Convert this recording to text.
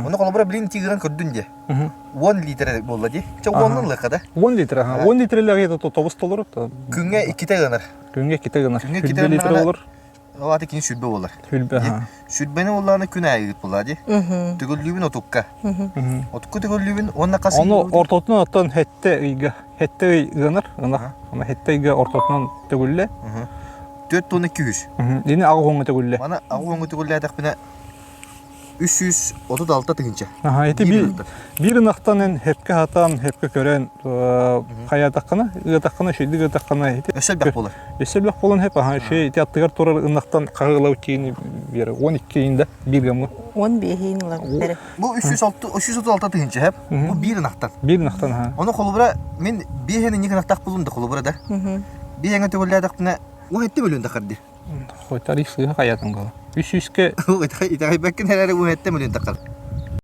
Ону холобура билин тигран көрдүн дии. 10 литр буолла дии. Чэ уоннун ылыахха да. 10 литр, аха. 10 литрелээх тобус толору. Күҥҥэ иккитэ гынар. Күҥҥэ иккитэ гынар. Күҥҥэ иккитэ литр болор. Ол аата кини сүрбэ буолар. Сүрбэ, аха. Сүрбэни буоллаҕына күн аайы буолла дии. Төгүллүүбүн отукка. Отукка төгүллүүбүн уонна хас Ону ортотунан оттон хэттэ ыйга. Хэттэ ый ыанар, ынах. Аны хэттэ ыйга ортотунан төгүллэ. 4 тонна 200. Ини аҕа уоҥҥа төгүллэ. Маны аҕа уоҥҥа төгүллээтэхпинэ 336 тыһыынча. Аха, ити биир, биир ынахтан эн хепке хатан, хепке көрөн хайатаххына, ыатаххына, үчүгэйдик ыатаххына ити Өссө элбэх буолар. Өссө элбэх буолан хеп, аха, үчүгэй ити аттыгар турар ынахтан хаһы ылабыт киини биэрэ 12 иин да биир гаммы. 15 иин ылабыт Бу 306 336 тыһыынча хеп. Бу биир ынахтан. Биир ынахтан аха. Ону холобура мин биэһэн инник ынахтаах булун да холобура да. Биэһэҥэ төгүллээтэхпинэ 17 мөлүөн тахар дии. Хотар сыыһа хайатын буола. Үс сүүскэ Итэҕэйбэккин эрээри 17 мөлүөн тахар.